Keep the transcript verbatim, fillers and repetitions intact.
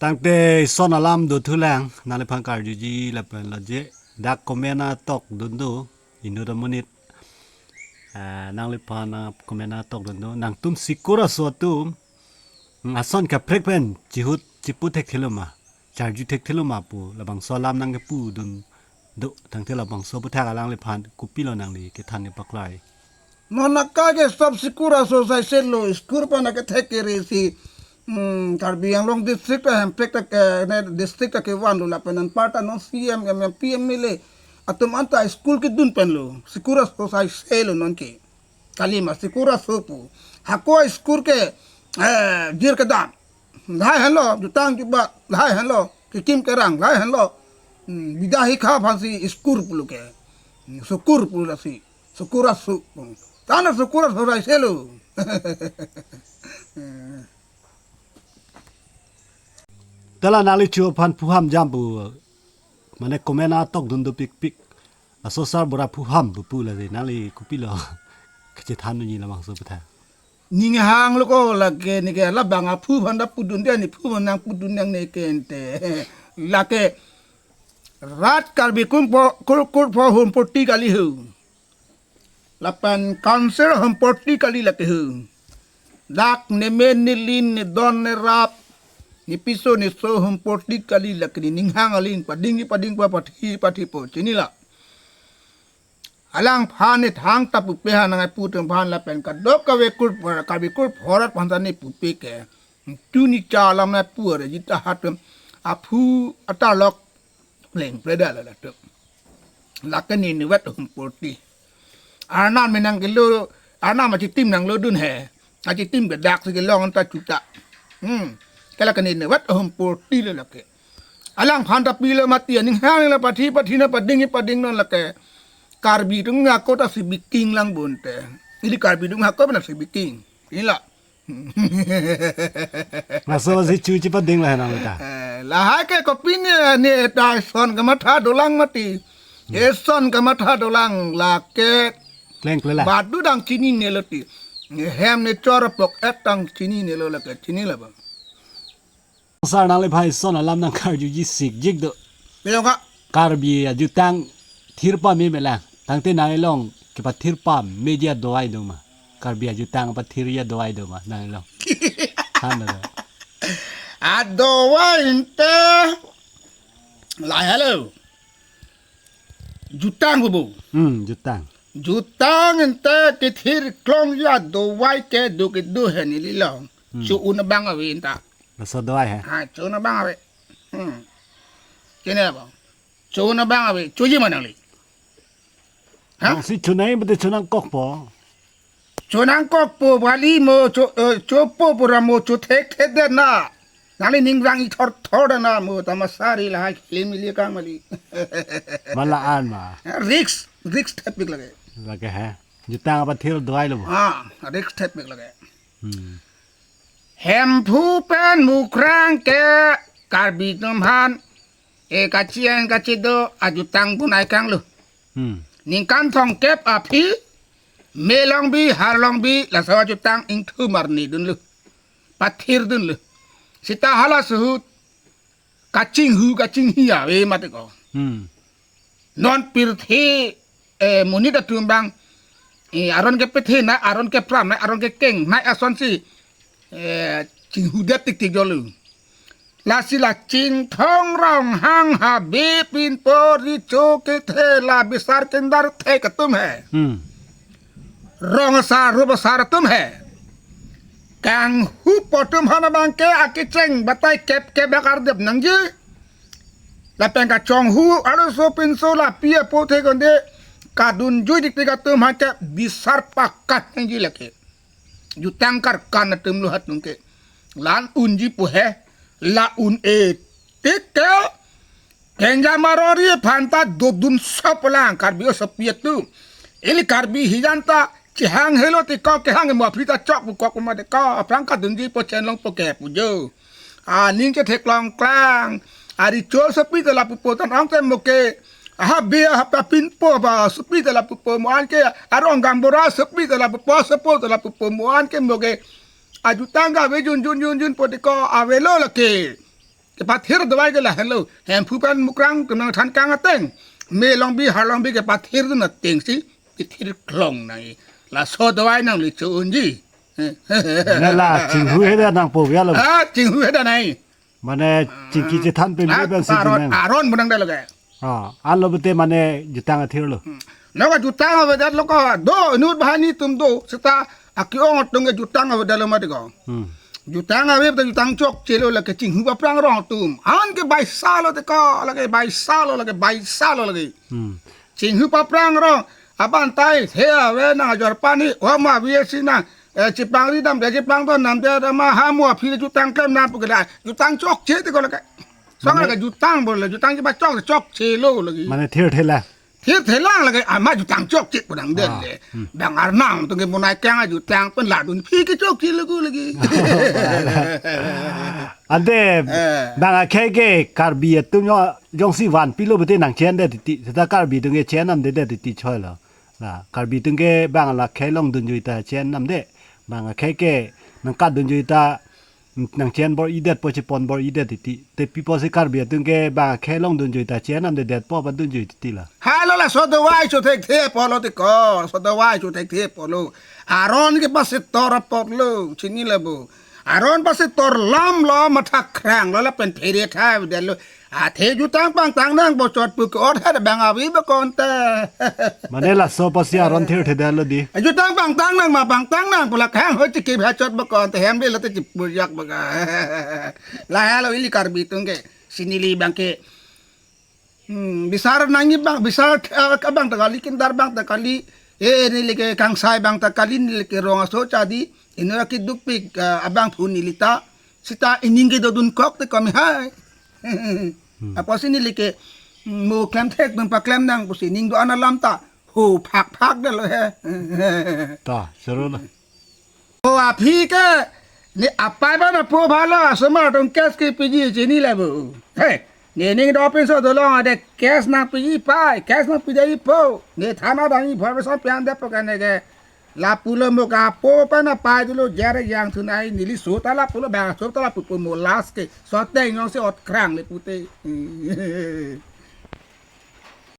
Tangte ison alam do thulang, nangliphan karjuji lapen lo je. Dak comment atok dun do, inut amonit. Ah, nangliphan, ah, comment atok dun do. Nangtum Sikur aso atum, mm, ason kaprek pen, chihut chipu thekthelo ma, charju thekthelo ma pu, labangso alam nangkepu dun do, tangte labangso aputhak alangliphan kopilo nangli kethan nepaklar? Non akai ke sab Sikur aso asai selo, school aphan akethek kere si, hmm, Karbi Anglong district ta Hemprek ta ke, ne district ta kevan lo lapen anparta non C M, M M, P M, M L A atum anta school kedun pen lo, Sikur aso asai selo non ke. Kalima Sikur aso pu. Hako school ke, eh, dir kedam. Lahai henlo, jutang jubat, lahai henlo, kekim kerang, lahai henlo. Hmm, bida hikha aphansi school pulo ke. Hmm, Sukur pulo lasi. Sukur aso. Tana Sukur aso asai selo. Tala nangli chu aphan phuham jam pu. Mane comment atok dun dopikpik. Aso sar bora phuham pu pu lasi nangli kopilo kachethan unji labangso aputhak? Ning hanglo ko lake neke labang aphu aphan ta pudun dia, ne phu aphan nangpudun nangne ke ente. Lake rat Karbi kum po, kur, kur po humporti kali hu. Lapen council humporti kali lake hu. Dak nemen nelin nedon nerap nepiso neso humporti kali lake ne ning hang aling pading pading pa pathi pathipo chinilo. Alangphan ne thangta pupe ha nangpu atum aphan lapen kadokave kur por, Karbi kur porat aphan ta ne pupe ke. Tuni cha alam nangpu are jita hatum aphu atarlok pleng pleda la latum. Lake ne inutvet humporti. Arnam menang kelo, arnam achitim nanglodun he. Achitim ke dak si kelong anta chuta. Hmm. Ke lake ne inutvet humporti lo lake. Alangphan ta pilo mati aning hang la pathi pathi na pading pading non lake. Karbi atum hako ta si biking lang bonte. Ili Karbi atum hako bena si biking. Ila. Laso si chu chipading la henang ta. Eh, lahai ke kopi ne, ne ta ison kamatha dolang mati. Ison kamatha dolang lake. Kleng klela. Badu dang chinine lo ti. Hem ne chor pok et dang chinine lo lake chinilo ba. Sar nangliphan ison alam nangkarjuji sikjik do. Pilo ka? Karbi ajutang thirpame melang. Tangte nang ilong kepathirpame ji adovai do ma? Karbi ajutang pathirji adovai do ma nang ilong? Than do. Adovai ente lahelo. Jutang bubu. Hmm, jutang. Jutang ente kethir klongji adovai ke do kedo he neli long. Hmm. Cho-un abang ave anta. Laso adovai he? Ha, cho-un abang ave. Hmm. Kene abang. Cho-un abang ave. Choji ma nangli? Ha? Bang si chonai mate chonangkokpo. Chonangkokpo bali mo cho, eh, chopo pura mo chothekthek det na. Nangli ning rang ithor thor na mo tamasari lahai kelim ili kang mali. Mala an ma. Risk, risk thepik lake. Lake he. Jutang pathir adovai lo bo. Ah, risk thepik lake. Hmm. Hemphu pen Mukrang ke Karbi atum aphan e kachi-en kachido ajutang bunai kanglo. Hmm. Ningkan thomkep aphi, me longbi, har longbi, laso ajutang ingthum arni dunlo. Pathirdunlo. Seta hala suhut kachinghu kachinghi ave mati ko. Hmm. Non pirthe, eh, monit atum abang, eh, aron kepethenei, aron kepramnei, aron kekengnei asonsi, eh, chinghudet tiktik jolo. Lasi la Chinthong Ronghang Habe Pinpo Recho kethe la bisar kendar thek atum he. Hmm. Rong asar, rup asar atum he. Kanghupo atum aphan abang ke akecheng batai kep kep bakar dep nangji. Lapen kachonghu arloso pinso lapi apothe konde kadunjui diktik atum aphan ke bisar pakat nangji lake. Jutang karkan atum lo hatung ke. La-an unji pu he, la-un-e tik ke. Kenja Marwari aphan ta dodun sop lang Karbi osopi atum. Ili Karbi hijan ta chehang helo ti kok kehang mo aphi ta chok pu kok ma de ko aphrang kadunji po chen longpo ke pu jo. Aning chetheklong klang. Ari chor sopi ta lapupo tan ong te mo ke. Habe Habe Pinpo ba sopi ta lapupo mo an ke. Arong Gaonbura sopi ta lapupo sopo ta lapupo mo an ke mo ke. Ajutang ga ave jun jun jun jun po ti ko avelo lake. Pathir dovai ke lahenlo. Hemphu pen mukrang atum nangthan kang ateng, me longbi har longbi kepathir dun atengsi pithir klong nai. Laso dovai nangli cho-unji. Mane la chinghu heda nangpo ya lo. Ah, chinghu heda nai. Mane chingki chethan pe Ah, me ben si aron, jinang. Aron bunang dalo ke. Ah, alo bete mane jutang athirlo. Nonke jutang avedet lo ko, do inut banghini atum do, seta aki-ong atum ke jutang avedet lo mati ko. Hmm. Jutang ave ta jutang chokchelo lake, chinghu paprang rong atum. An ke baisalo te ko, lake baisalo, lake baisalo lake. Hmm. Chinghu paprang rong, aban tai, the ave nang ajor pani, oma V S C nang, eh, chipangri dam, de chipangdon dam, de dam, ha mo aphi jutang klem nang pu ke la, jutang chokche te ko lake. Song Mane lake jutang bol, jutang ke ba chok, chokchelo lake. Mane thirthela. Thirthelang lake, ama jutang chokche pu nang den Ah, le. hmm. Bang Arnam atum ke monai kang ajutang pen ladun aphi ke chokchelo ko lake. Ante Eh. bang akhei ke Karbi atum yo jongsi vanpilo bete nangchendet titi. Seta Karbi atum ke chennamdedet titi choilo. La Karbi atum ke bang la khei along dunjui ta chennamde. Bang akhei ke nangkat dunjui ta nangchen bor-idetpo, chepon bor-idet titi. Te pi apotsi Karbi atum ke bang akhei along dunjui ta chennamdedetpo, ba dunjui titi la. Halo, laso dovai cho thekthe apotlo te ko, so dovai cho thekthe apotlo. Aron ke pasetor apotlo, chinilo bo. Aron pasetor lam lo, matha krang lo, lapen phere tha avedet lo. Athe jutang pangtang nang bochot pu ke ot hada bang ave ba konta. Mane laso apotsi aron thirthedetlo di. Jutang pangtang nang ma pangtang nang pu la khang ho chiki bachot ba konta, hem de la te chipujak ba ka. Lahelo ili Karbi atum ke, si neli abang ke. Hmm, bisar nangji abang, bisar, eh, abang ta kali, kindar abang ta kali, eh, neli ke kangsai abang ta kali, neli ke rong aso chadi, inut kedukpik, eh, abangphu neli ta, seta ining kedo dunkok te kami hai. Hmm. Apotsi neli ke, hmm, mo klem thekdun paklem nang pusi ining do-an alam ta, ho phak phak detlo he. Ta, seru na. O aphi ke, ne apai ba na po bhala, asomar atum case kepiji chinilo bo. He, ne ning dopinso dolong ade case nangpiji pai, case nangpiji po. Ne thana dang information pian det po kane ke. Lapulo mo kapo pa na pai dolo jere yang thunai neli so ta lapulo bang so ta lapu po mo last ke. So teng yong se ot krang le pute.